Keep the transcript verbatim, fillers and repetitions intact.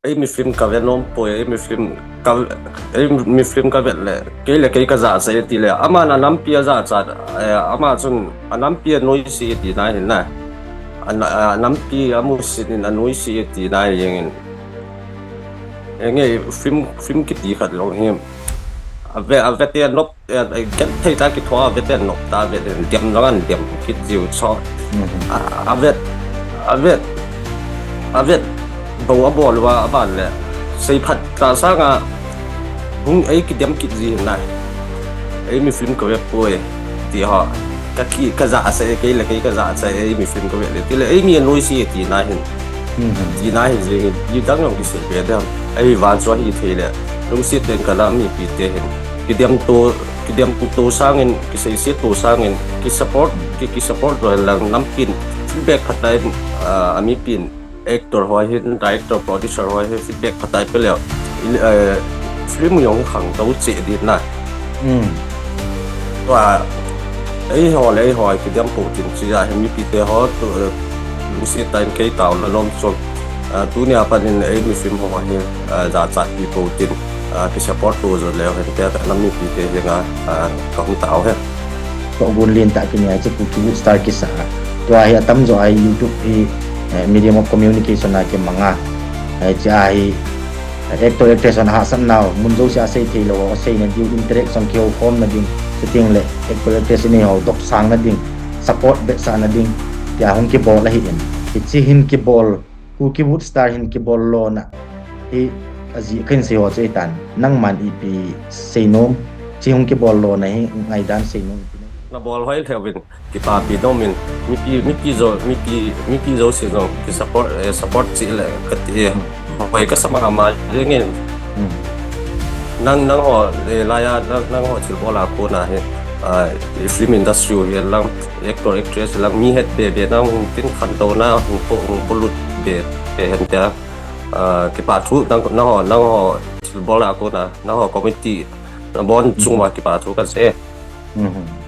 Eimi film ka ve nom poi, eimi film ka, eimi film ka vet le, kei le kei ka jachat e ti le, aman anampi a jachat, eh, ama chun anampi a noise e ti na hin na. Ana, anampi a musit in a noise e ti na hin. Enge film, film kiti khat lo hi. A ve, a ve te nop, eh, eh, ken thei ta kithoa a ve te nop ta ve te diam jong an diam kit jiu cho. Mhm. A, a ve, a ve, a ve, bo a bol uva a ban le. Seiphat ta sanga, hung ei kidiam kit ji na. Eimi film ka ve poi, ti ho. Ka ki, ka jachat e, kei le kei ka jachat e, eimi film ka ve le. Ti le, eimi a noise e ti na hin. Mhm. Ti na hin, ji hin, ji dang jong kisei ve dem. Ei van chu ahi thei le. Lungset tah in ka nam mipi te hin. Kidiam to, kidiam to sangin, kiseiset to sangin, ki support, ki, ki support ro lang nampin. Feedback phatah in, ah, a mipin. Actor ho hin, director, producer ho hin, feedback phatah in pe leu. I, eh, film jong khangtou cheh di na. Hmm. Tua, eiho le eiho, kidiam pou tin chia, hin mipi te ho, tu, eh, lungset tah in kei tao na nom chu. Ah, tunia pat in eimi film ho hin, ah, jachat pi pou tin, ah, ki support tou jo leu hen te, ka nam mipi te henga, ah, ka hung tao hen. Tohgon lentah kinei a, hiche Kuki Wood Star kisa. Tua hi atam jo a hi YouTube hi, eh, medium of communication a kimang a. Eh, hiche a hi, eh, actor actress hon ahahsat nau, mun jouse a sei thei lou, asei na diu, interaction kihou khom na ding, chuteng le actor actress inei ho, dopsang na ding, support betsah na ding, tia hung kibol ahi in. Hiche hin kibol, Kuki Wood Star hin kibol lona hi ajeh kahin sei ho chu ahitan. Nangman ipi sei nom, hiche hung kibol lona hi ngaidan sei nom ipi nei. Na bol hoi lheh uvin, kipapi nom in, mipi, mipi jo, mipi, mipi jouse jong ki support, eh, support cheh le kati e. Hoi kasa mama jeng in. Hmm. Nang, nangho, eh, laiya, nang, nangho thilbol a kona hi, ah, film industry hi lang, actor, actress lang, mi het be be na hung tin khantouna hung po, hung polut be be hen tia. Ah, kipa thu nang, nangho, nangho thilbol a kona, nangho committee na bon chung uva kipa thu kasei. Mhm.